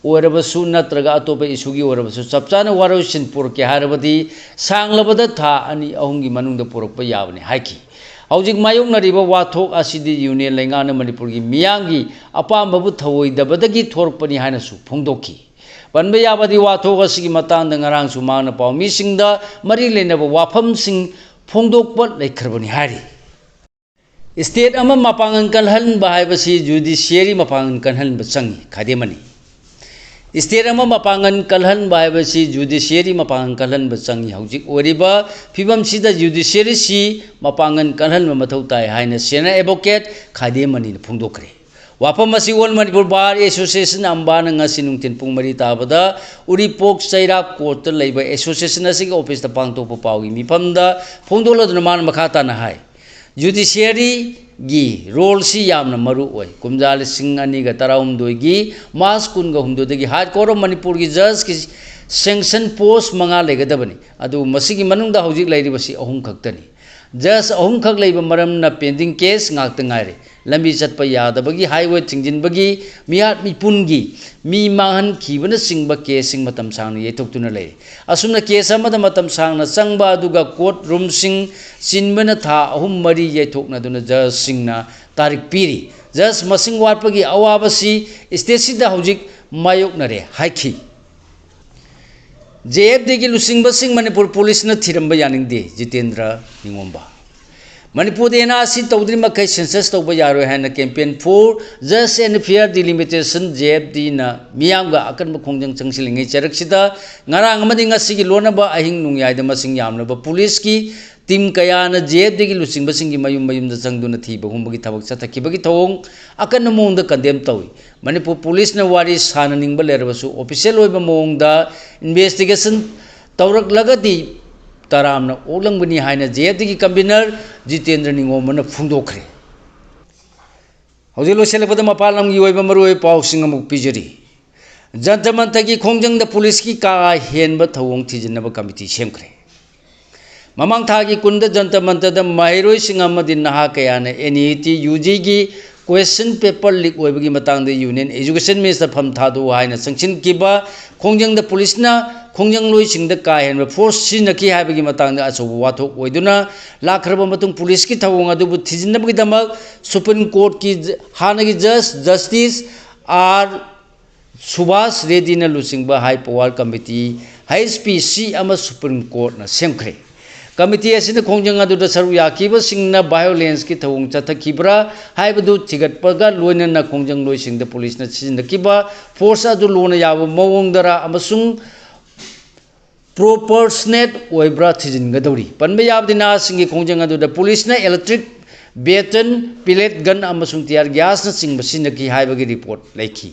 ꯑꯣꯏꯔꯕꯁꯨ ꯅꯠꯇ꯭ꯔꯒ ꯑꯇꯣꯞꯄ ꯏꯁꯨꯒꯤ ꯑꯣꯏꯔꯕꯁꯨ ꯆꯞ ꯆꯥꯅ ꯋꯥꯔꯣꯏꯁꯤꯟ ꯄꯨꯔꯛꯀꯦ ꯍꯥꯏꯔꯕꯗꯤ ꯁꯥꯡꯂꯕꯗ ꯊꯥ ꯑꯅꯤ ꯑꯍꯨꯝꯒꯤ ꯃꯅꯨꯡꯗ ꯄꯨꯔꯛꯄ ꯌꯥꯕꯅꯤ ꯍꯥꯏꯈꯤ꯫ ꯍꯧꯖꯤꯛ ꯃꯥꯌꯣꯛꯅꯔꯤꯕ ꯋꯥꯊꯣꯛ ꯑꯁꯤꯗꯤ ꯌꯨꯅꯤꯌꯟ ꯂꯩꯉꯥꯛꯅ ꯃꯅꯤꯄꯨꯔꯒꯤ ꯃꯤꯌꯥꯝꯒꯤ ꯑꯄꯥꯝꯕꯕꯨ ꯊꯧꯑꯣꯏꯗꯕꯗꯒꯤ ꯊꯣꯔꯛꯄꯅꯤ ꯍꯥꯏꯅꯁꯨ ꯐꯣꯡꯗꯣꯛꯈꯤ꯫ ꯄꯟꯕ ꯌꯥꯕꯗꯤ, ꯋꯥꯊꯣꯛ ꯑꯁꯤꯒꯤ ꯃꯇꯥꯡꯗ ꯉꯔꯥꯡꯁꯨ ꯃꯍꯥꯛꯅ ꯄꯥꯎꯃꯤꯁꯤꯡꯗ ꯃꯔꯤ ꯂꯩꯅꯕ ꯋꯥꯐꯝꯁꯤꯡ ꯐꯣꯡꯗꯣꯛꯄ ꯂꯩꯈ꯭ꯔꯕꯅꯤ ꯍꯥꯏꯔꯤ꯫ ꯁ꯭ꯇꯦꯠ ꯑꯃ ꯃꯄꯥꯡꯒꯜ ꯀꯜꯍꯟꯕ ꯍꯥꯏꯕꯁꯤ ꯖꯨꯗꯤꯁꯤꯌꯔꯤ ꯃꯄꯥꯡꯒꯜ ꯀꯜꯍꯟꯕ ꯆꯪꯏ, ꯈꯥꯏꯗꯦꯝ ꯑꯅꯤ꯫ ꯁ꯭ꯇꯦꯠ ꯑꯃ ꯃꯄꯥꯡꯒꯜ ꯀꯜꯍꯟꯕ ꯍꯥꯏꯕꯁꯤ ꯖꯨꯗꯤꯁꯤꯌꯔꯤ ꯃꯄꯥꯡꯒꯜ ꯀꯜꯍꯟꯕ ꯆꯪꯏ꯫ ꯍꯧꯖꯤꯛ ꯑꯣꯏꯔꯤꯕ ꯐꯤꯕꯝꯁꯤꯗ ꯖꯨꯗꯤꯁꯤꯌꯔꯤꯁꯤ ꯃꯄꯥꯡꯒꯜ ꯀꯜꯍꯟꯕ ꯃꯊꯧ ꯇꯥꯏ ꯍꯥꯏꯅ ꯁꯦꯅꯤꯌꯔ ꯑꯦꯗꯚꯣꯀꯦꯠ ꯈꯥꯏꯗꯦꯝ ꯑꯅꯤꯅ ꯐꯣꯡꯗꯣꯛꯈ꯭ꯔꯦ꯫ ꯋꯥꯐꯝ ꯑꯁꯤ ꯑꯣꯜ ꯃꯅꯤꯄꯨꯔ ꯕꯥꯔ ꯑꯦꯁꯣꯁꯤꯌꯦꯁꯟ ꯑꯝꯕꯥꯅ ꯉꯁꯤ ꯅꯨꯡꯊꯤꯜ ꯄꯨꯡ ꯃꯔꯤ ꯇꯥꯕꯗ ꯎꯔꯤꯄꯣꯛ ꯆꯩꯔꯥꯛ ꯀꯣꯔꯠꯇ ꯂꯩꯕ ꯑꯦꯁꯣꯁꯤꯌꯦꯁꯟ ꯑꯁꯤꯒꯤ ꯑꯣꯐꯤꯁꯇ ꯄꯥꯡꯊꯣꯛꯄ ꯄꯥꯎꯒꯤ ꯃꯤꯐꯝꯗ ꯐꯣꯡꯗꯣꯛꯂꯗꯨꯅ ꯃꯥꯅ ꯃꯈꯥ ꯇꯥꯅ ꯍꯥꯏ, ꯖꯨꯗꯤꯁꯤꯌꯔꯤꯒꯤ ꯔꯣꯜꯁꯤ ꯌꯥꯝꯅ ꯃꯔꯨ ꯑꯣꯏ꯫ ꯀꯨꯝꯖꯥ ꯂꯤꯁꯤꯡ ꯑꯅꯤꯒ ꯇꯔꯥꯍꯨꯝꯗꯣꯏꯒꯤ ꯃꯥꯔꯆ ꯀꯨꯟꯒ ꯍꯨꯝꯗꯣꯏꯗꯒꯤ ꯍꯥꯏ ꯀꯣꯔꯠ ꯑꯣꯐ ꯃꯅꯤꯄꯨꯔꯒꯤ ꯖꯖꯀꯤ ꯁꯦꯡꯁꯟ ꯄꯣꯁ ꯃꯉꯥ ꯂꯩꯒꯗꯕꯅꯤ꯫ ꯑꯗꯨꯕꯨ ꯃꯁꯤꯒꯤ ꯃꯅꯨꯡꯗ ꯍꯧꯖꯤꯛ ꯂꯩꯔꯤꯕꯁꯤ ꯑꯍꯨꯝ ꯈꯛꯇꯅꯤ꯫ ꯖꯖ ꯑꯍꯨꯝꯈꯛ ꯂꯩꯕ ꯃꯔꯝꯅ ꯄꯦꯟꯗꯤꯡ ꯀꯦꯁ ꯉꯥꯛꯇ ꯉꯥꯏꯔꯦ꯫ ꯂꯝꯕꯤ ꯆꯠꯄ ꯌꯥꯗꯕꯒꯤ, ꯍꯥꯏꯋꯦ ꯊꯤꯡꯖꯤꯟꯕꯒꯤ, ꯃꯤꯍꯥꯠ ꯃꯤꯄꯨꯟꯒꯤ, ꯃꯤ ꯃꯥꯡꯍꯟꯈꯤꯕꯅꯆꯤꯡꯕ ꯀꯦꯁꯁꯤꯡ ꯃꯇꯝ ꯁꯥꯡꯅ ꯌꯩꯊꯣꯛꯇꯨꯅ ꯂꯩꯔꯦ꯫ ꯑꯁꯨꯝꯅ ꯀꯦꯁ ꯑꯃꯗ ꯃꯇꯝ ꯁꯥꯡꯅ ꯆꯪꯕ ꯑꯗꯨꯒ ꯀꯣꯔꯠ ꯔꯨꯝꯁꯤꯡ ꯆꯤꯟꯕꯅ ꯊꯥ ꯑꯍꯨꯝ ꯃꯔꯤ ꯌꯩꯊꯣꯛꯅꯗꯨꯅ ꯖꯖꯁꯤꯡꯅ ꯇꯥꯔꯤꯛ ꯄꯤꯔꯤ꯫ ꯖꯖ ꯃꯁꯤꯡ ꯋꯥꯠꯄꯒꯤ ꯑꯋꯥꯕꯁꯤ ꯁ꯭ꯇꯦꯠꯁꯤꯗ ꯍꯧꯖꯤꯛ ꯃꯥꯌꯣꯛꯅꯔꯦ ꯍꯥꯏꯈꯤ꯫ ꯖꯦ ꯑꯦꯐ ꯗꯤꯒꯤ ꯂꯨꯆꯤꯡꯕꯁꯤꯡ ꯃꯅꯤꯄꯨꯔ ꯄꯨꯂꯤꯁꯅ ꯊꯤꯔꯝꯕ ꯌꯥꯅꯤꯡꯗꯦ, ꯖꯤꯇꯦꯟꯗ꯭ꯔ ꯅꯤꯉꯣꯝꯕ꯫ ꯃꯅꯤꯄꯨꯔꯗ ꯑꯦꯟ ꯑꯥꯔ ꯁꯤ ꯇꯧꯗ꯭ꯔꯤ ꯃꯈꯩ ꯁꯦꯟꯁꯁ ꯇꯧꯕ ꯌꯥꯔꯣꯏ ꯍꯥꯏꯅ Campaign for Just and Fair Delimitation, J F ꯗꯤꯅ ꯃꯤꯌꯥꯝꯒ ꯑꯀꯟꯕ ꯈꯣꯡꯖꯪ ꯆꯪꯁꯤꯜꯂꯤꯉꯩ ꯆꯔꯛꯁꯤꯗ ꯉꯔꯥꯡ ꯑꯃꯗꯤ ꯉꯁꯤꯒꯤ ꯂꯣꯟꯅꯕ ꯑꯍꯤꯡ ꯅꯣꯡꯌꯥꯏꯗ ꯃꯁꯤꯡ ꯌꯥꯝꯂꯕ ꯄꯨꯂꯤꯁꯀꯤ ꯇꯤꯝ ꯀꯌꯥꯅ ꯖꯦ ꯑꯦꯐ ꯗꯤꯒꯤ ꯂꯨꯆꯤꯡꯕꯁꯤꯡꯒꯤ ꯃꯌꯨꯝ ꯃꯌꯨꯝꯗ ꯆꯪꯗꯨꯅ ꯊꯤꯕ ꯍꯨꯝꯕꯒꯤ ꯊꯕꯛ ꯆꯠꯊꯈꯤꯕꯒꯤ ꯊꯧꯑꯣꯡ ꯑꯀꯟꯕ ꯃꯑꯣꯡꯗ ꯀꯟꯗꯦꯝ ꯇꯧꯏ꯫ ꯃꯅꯤꯄꯨꯔ ꯄꯨꯂꯤꯁꯅ ꯋꯥꯔꯤ ꯁꯥꯅꯅꯤꯡꯕ ꯂꯩꯔꯕꯁꯨ ꯑꯣꯐꯤꯁꯤꯌꯦꯜ ꯑꯣꯏꯕ ꯃꯑꯣꯡꯗ ꯏꯟꯚꯦꯁꯇꯤꯒꯦꯁꯟ ꯇꯧꯔꯛꯂꯒꯗꯤ ꯇꯔꯥꯝꯅ ꯑꯣꯛꯂꯝꯒꯅꯤ ꯍꯥꯏꯅ ꯖꯦ ꯑꯦꯐ ꯗꯤꯒꯤ ꯀꯟꯚꯤꯅꯔ ꯖꯤꯇꯦꯟꯗ꯭ꯔ ꯅꯤꯉꯣꯝꯕꯅ ꯐꯣꯡꯗꯣꯛꯈ꯭ꯔꯦ꯫ ꯍꯧꯖꯤꯛ ꯂꯣꯏꯁꯤꯜꯂꯛꯄꯗ ꯃꯄꯥꯟ ꯂꯝꯒꯤ ꯑꯣꯏꯕ ꯃꯔꯨꯑꯣꯏꯕ ꯄꯥꯎꯁꯤꯡ ꯑꯃꯨꯛ ꯄꯤꯖꯔꯤ꯫ ꯖꯟꯇꯔ ꯃꯟꯇꯔꯒꯤ ꯈꯣꯡꯖꯪꯗ ꯄꯨꯂꯤꯁꯀꯤ ꯀꯥ ꯍꯦꯟꯕ ꯊꯧꯑꯣꯡ ꯊꯤꯖꯤꯟꯅꯕ ꯀꯃꯤꯇꯤ ꯁꯦꯝꯈ꯭ꯔꯦ꯫ ꯃꯃꯥꯡ ꯊꯥꯒꯤ ꯀꯨꯟꯗ ꯖꯟꯇꯔ ꯃꯟꯇꯔꯗ ꯃꯍꯩꯔꯣꯏꯁꯤꯡ ꯑꯃꯗꯤ ꯅꯍꯥ ꯀꯌꯥꯅ ꯑꯦꯟ ꯏ ꯇꯤ ꯌꯨ ꯖꯤꯒꯤ ꯀ꯭ꯋꯦꯁꯟ ꯄꯦꯄꯔ ꯂꯤꯛ ꯑꯣꯏꯕꯒꯤ ꯃꯇꯥꯡꯗ ꯌꯨꯅꯤꯌꯟ ꯑꯦꯖꯨꯀꯦꯁꯟ ꯃꯤꯅꯤꯁꯇꯔ ꯐꯝ ꯊꯥꯗꯣꯛꯎ ꯍꯥꯏꯅ ꯆꯪꯁꯤꯟꯈꯤꯕ ꯈꯣꯡꯖꯪꯗ ꯄꯨꯂꯤꯁꯅ ꯈꯣꯡꯖꯪꯂꯣꯏꯁꯤꯡꯗ ꯀꯥ ꯍꯦꯟꯕ ꯐꯣꯔꯁ ꯁꯤꯖꯤꯟꯅꯈꯤ ꯍꯥꯏꯕꯒꯤ ꯃꯇꯥꯡꯗ ꯑꯆꯧꯕ ꯋꯥꯊꯣꯛ ꯑꯣꯏꯗꯨꯅ ꯂꯥꯛꯈ꯭ꯔꯕ ꯃꯇꯨꯡ ꯄꯨꯂꯤꯁꯀꯤ ꯊꯧꯑꯣꯡ ꯑꯗꯨꯕꯨ ꯊꯤꯖꯤꯟꯅꯕꯒꯤꯗꯃꯛ ꯁꯨꯄ꯭ꯔꯤꯝ ꯀꯣꯔꯠꯀꯤ ꯖ-, ꯍꯥꯟꯅꯒꯤ ꯖꯁ ꯖꯁꯇꯤꯁ ꯑꯥꯔ ꯁꯨꯚꯥꯁ ꯔꯦꯗꯤꯅ ꯂꯨꯆꯤꯡꯕ ꯍꯥꯏ ꯄꯋꯥꯔ ꯀꯃꯤꯇꯤ, ꯍꯩꯆ ꯄꯤ ꯁꯤ, ꯑꯃ ꯁꯨꯄ꯭ꯔꯤꯝ ꯀꯣꯔꯠꯅ ꯁꯦꯝꯈ꯭ꯔꯦ꯫ ꯀꯃꯤꯇꯤ ꯑꯁꯤꯅ ꯈꯣꯡꯖꯪ ꯑꯗꯨꯗ ꯁꯔꯨꯛ ꯌꯥꯈꯤꯕꯁꯤꯡꯅ ꯚꯥꯏꯑꯣꯂꯦꯟꯁꯀꯤ ꯊꯧꯑꯣꯡ ꯆꯠꯊꯈꯤꯕ꯭ꯔꯥ ꯍꯥꯏꯕꯗꯨ ꯊꯤꯒꯠꯄꯒ ꯂꯣꯏꯅꯅ ꯈꯣꯡꯖꯪꯂꯣꯏꯁꯤꯡꯗ ꯄꯨꯂꯤꯁꯅ ꯁꯤꯖꯤꯟꯅꯈꯤꯕ ꯐꯣꯔꯁ ꯑꯗꯨ ꯂꯣꯟꯅ ꯌꯥꯕ ꯃꯑꯣꯡꯗꯔ ꯑꯃꯁꯨꯡ ꯄ꯭ꯔꯣꯄꯣꯔꯁꯅꯦꯠ ꯑꯣꯏꯕ꯭ꯔꯥ ꯊꯤꯖꯤꯟꯒꯗꯧꯔꯤ꯫ ꯄꯟꯕ ꯌꯥꯕꯗꯤ ꯅꯍꯥꯁꯤꯡꯒꯤ ꯈꯣꯡꯖꯪ ꯑꯗꯨꯗ ꯄꯨꯂꯤꯁꯅ ꯏꯂꯦꯛꯇ꯭ꯔꯤꯛ ꯕꯦꯇꯟ, ꯄꯦꯂꯦꯠ ꯒꯟ ꯑꯃꯁꯨꯡ ꯇꯤꯌꯥꯔ ꯒ꯭ꯌꯥꯁꯅꯆꯤꯡꯕ ꯁꯤꯖꯤꯟꯅꯈꯤ ꯍꯥꯏꯕꯒꯤ ꯔꯤꯄꯣꯔꯠ ꯂꯩꯈꯤ꯫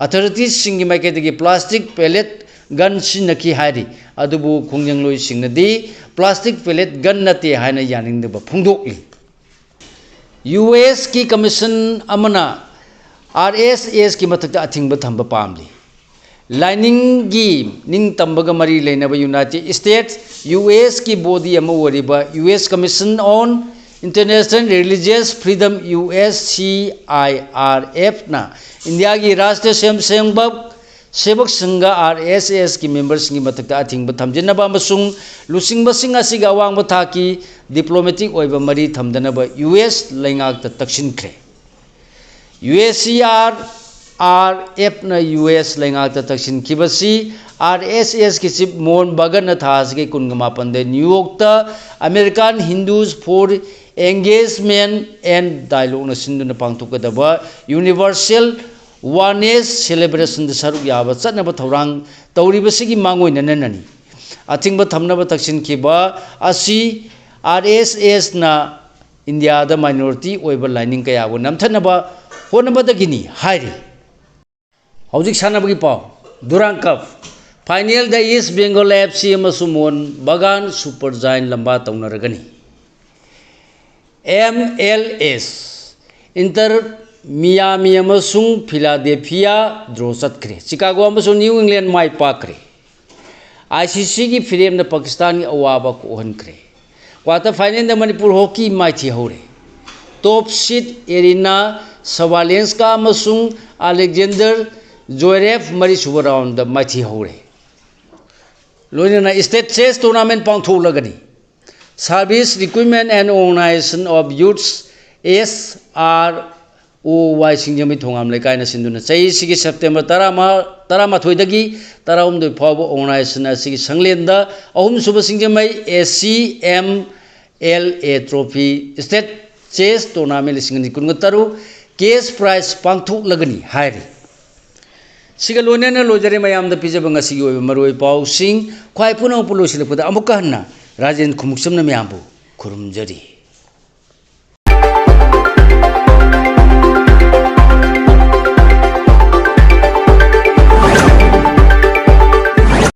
ꯑꯣꯊꯣꯔꯤꯇꯤꯁꯁꯤꯡꯒꯤ ꯃꯥꯏꯀꯩꯗꯒꯤ ꯄ꯭ꯂꯥꯁꯇꯤꯛ ꯄꯦꯂꯦꯠ ꯒꯟ ꯁꯤꯖꯤꯟꯅꯈꯤ ꯍꯥꯏꯔꯤ, ꯑꯗꯨꯕꯨ ꯈꯣꯡꯖꯪꯂꯣꯏꯁꯤꯡꯅꯗꯤ ꯄ꯭ꯂꯥꯁꯇꯤꯛ ꯄꯦꯂꯦꯠ ꯒꯟ ꯅꯠꯇꯦ ꯍꯥꯏꯅ ꯌꯥꯅꯤꯡꯗꯕ ꯐꯣꯡꯗꯣꯛꯂꯤ꯫ ꯌꯨ ꯑꯦꯁꯀꯤ ꯀꯃꯤꯁꯟ ꯑꯃꯅ ꯑꯥꯔ ꯑꯦꯁ ꯑꯦꯁꯀꯤ ꯃꯊꯛꯇ ꯑꯊꯤꯡꯕ ꯊꯝꯕ ꯄꯥꯝꯂꯤ꯫ ꯂꯥꯏꯅꯤꯡꯒꯤ ꯅꯤꯡꯇꯝꯕꯒ ꯃꯔꯤ ꯂꯩꯅꯕ ꯌꯨꯅꯥꯏꯇꯦꯗ ꯁ꯭ꯇꯦꯠꯁ, ꯌꯨ ꯑꯦꯁꯀꯤ ꯕꯣꯗꯤ ꯑꯃ ꯑꯣꯏꯔꯤꯕ U S commission on international religious freedom, U S C I R ꯑꯦꯐꯅ ꯏꯟꯗꯤꯌꯥꯒꯤ ꯔꯥꯁꯇ꯭ꯔꯤꯌ ꯁ꯭ꯋꯌꯝ ꯁꯦꯝꯕꯛ ꯁꯦꯕꯛ ꯁꯪꯘ, ꯑꯥꯔ ꯑꯦꯁ ꯑꯦꯁꯀꯤ ꯃꯦꯝꯕꯔꯁꯤꯡꯒꯤ ꯃꯊꯛꯇ ꯑꯊꯤꯡꯕ ꯊꯝꯖꯤꯟꯅꯕ ꯑꯃꯁꯨꯡ ꯂꯨꯆꯤꯡꯕꯁꯤꯡ ꯑꯁꯤꯒꯤ ꯑꯋꯥꯡꯕ ꯊꯥꯛꯀꯤ ꯗꯤꯄ꯭ꯂꯣꯃꯦꯇꯤꯛ ꯑꯣꯏꯕ ꯃꯔꯤ ꯊꯝꯗꯅꯕ U S ꯂꯩꯉꯥꯛꯇ ꯇꯛꯁꯤꯟꯈ꯭ꯔꯦ꯫ U S C R R ꯑꯦꯐꯅ ꯌꯨ ꯑꯦꯁ ꯂꯩꯉꯥꯛꯇ ꯇꯛꯁꯤꯟꯈꯤꯕꯁꯤ ꯑꯥꯔ ꯑꯦꯁ ꯑꯦꯁꯀꯤ ꯆꯤꯐ ꯃꯣꯍꯟ ꯚꯒꯠꯅ ꯊꯥ ꯑꯁꯤꯒꯤ ꯀꯨꯟꯒ ꯃꯥꯄꯟꯗ ꯅ꯭ꯌꯨ ꯌꯣꯔꯛꯇ American Hindus for Engagement and Dialogueꯅ ꯁꯤꯟꯗꯨꯅ ꯄꯥꯡꯊꯣꯛꯀꯗꯕ ꯌꯨꯅꯤꯚꯔꯁꯦꯜ ꯋꯥꯅꯦꯁ ꯁꯦꯂꯦꯕ꯭ꯔꯦꯁꯟꯗ ꯁꯔꯨꯛ ꯌꯥꯕ ꯆꯠꯅꯕ ꯊꯧꯔꯥꯡ ꯇꯧꯔꯤꯕꯁꯤꯒꯤ ꯃꯥꯡꯑꯣꯏꯅꯅꯅꯤ꯫ ꯑꯊꯤꯡꯕ ꯊꯝꯅꯕ ꯇꯛꯁꯤꯟꯈꯤꯕ ꯑꯁꯤ ꯑꯥꯔ ꯑꯦꯁ ꯑꯦꯁꯅ ꯏꯟꯗꯤꯌꯥꯗ ꯃꯥꯏꯅꯣꯔꯤꯇꯤ ꯑꯣꯏꯕ ꯂꯥꯏꯅꯤꯡ ꯀꯌꯥꯕꯨ ꯅꯝꯊꯅꯕ ꯍꯣꯠꯅꯕꯗꯒꯤꯅꯤ ꯍꯥꯏꯔꯤ꯫ ꯍꯧꯖꯤꯛ ꯁꯥꯟꯅꯕꯒꯤ ꯄꯥꯎ꯫ ꯗꯨꯔꯥꯟ ꯀꯞ ꯐꯥꯏꯅꯦꯜꯗ ꯏꯁ ꯕꯦꯡꯒꯜ ꯑꯦꯐ ꯁꯤ ꯑꯃꯁꯨꯡ ꯃꯣꯍꯟ ꯕꯒꯥꯟ ꯁꯨꯄꯔ ꯖꯥꯏꯟ ꯂꯝꯕꯥ ꯇꯧꯅꯔꯒꯅꯤ꯫ ꯑꯦꯝ ꯑꯦꯜ ꯑꯦꯁ, ꯏꯟꯇꯔ ꯃꯤꯌꯥꯃꯤ ꯑꯃꯁꯨꯡ ꯐꯤꯂꯥꯗꯦꯐꯤꯌꯥ ꯗ꯭ꯔꯣ ꯆꯠꯈ꯭ꯔꯦ꯫ ꯆꯤꯀꯥꯒꯣ ꯑꯃꯁꯨꯡ ꯅ꯭ꯌꯨ ꯏꯪꯂꯦꯟ ꯃꯥꯏ ꯄꯥꯛꯈ꯭ꯔꯦ꯫ ꯑꯥꯏ ꯁꯤ ꯁꯤꯒꯤ ꯐꯤꯔꯦꯞꯅ ꯄꯥꯀꯤꯁꯇꯥꯟꯒꯤ ꯑꯋꯥꯕ ꯀꯣꯛꯍꯟꯈ꯭ꯔꯦ꯫ ꯀ꯭ꯋꯥꯇꯔ ꯐꯥꯏꯅꯦꯜꯗ ꯃꯅꯤꯄꯨꯔ ꯍꯣꯀꯤ ꯃꯥꯏꯊꯤ ꯍꯧꯔꯦ꯫ ꯇꯣꯞ ꯁꯤꯠ ꯑꯦꯔꯤꯅꯥ ꯁꯕꯥꯂꯦꯟꯁꯀꯥ ꯑꯃꯁꯨꯡ ꯑꯂꯦꯛꯖꯦꯟꯗꯔ ꯖꯣꯏꯔꯦꯐ ꯃꯔꯤꯁꯨꯕ ꯔꯥꯎꯟꯗ ꯃꯥꯏꯊꯤ ꯍꯧꯔꯦ꯫ ꯂꯣꯏꯅꯅ state chess tournament ꯄꯥꯡꯊꯣꯛꯂꯒꯅꯤ꯫ Service Recruitment and Organization of Youths, S R O Y, ꯁꯤꯡꯖꯃꯩ ꯊꯣꯉꯥꯝ ꯂꯩꯀꯥꯏꯅ ꯁꯤꯟꯗꯨꯅ ꯆꯍꯤꯁꯤꯒꯤ September ꯇꯔꯥꯃꯉꯥ, ꯇꯔꯥꯃꯥꯊꯣꯏꯗꯒꯤ ꯇꯔꯥꯍꯨꯝꯗꯣꯏ ꯐꯥꯎꯕ organization ꯑꯁꯤꯒꯤ ꯁꯪꯂꯦꯟꯗ ꯑꯍꯨꯝꯁꯨꯕ ꯁꯤꯡꯖꯃꯩ A C M L A Trophy State Chess Tournament ꯂꯤꯁꯤꯡ ꯑꯅꯤ ꯀꯨꯟꯒ ꯇꯔꯨꯛ cash prize ꯄꯥꯡꯊꯣꯛꯂꯒꯅꯤ ꯍꯥꯏꯔꯤ꯫ ꯁꯤꯒ ꯂꯣꯏꯅꯅ ꯂꯣꯏꯖꯔꯦ ꯃꯌꯥꯝꯗ ꯄꯤꯖꯕ ꯉꯁꯤꯒꯤ ꯑꯣꯏꯕ ꯃꯔꯨꯑꯣꯏꯕ ꯄꯥꯎꯁꯤꯡ꯫ ꯈ꯭ꯋꯥꯏ ꯄꯨꯝꯅꯃꯛꯄꯨ ꯂꯣꯏꯁꯤꯜꯂꯛꯄꯗ ꯑꯃꯨꯛꯀ ꯍꯟꯅ ꯔꯥꯖꯦꯟ ꯈꯨꯃꯨꯛꯆꯝꯅ ꯃꯌꯥꯝꯕꯨ ꯈꯨꯔꯨꯝꯖꯔꯤ꯫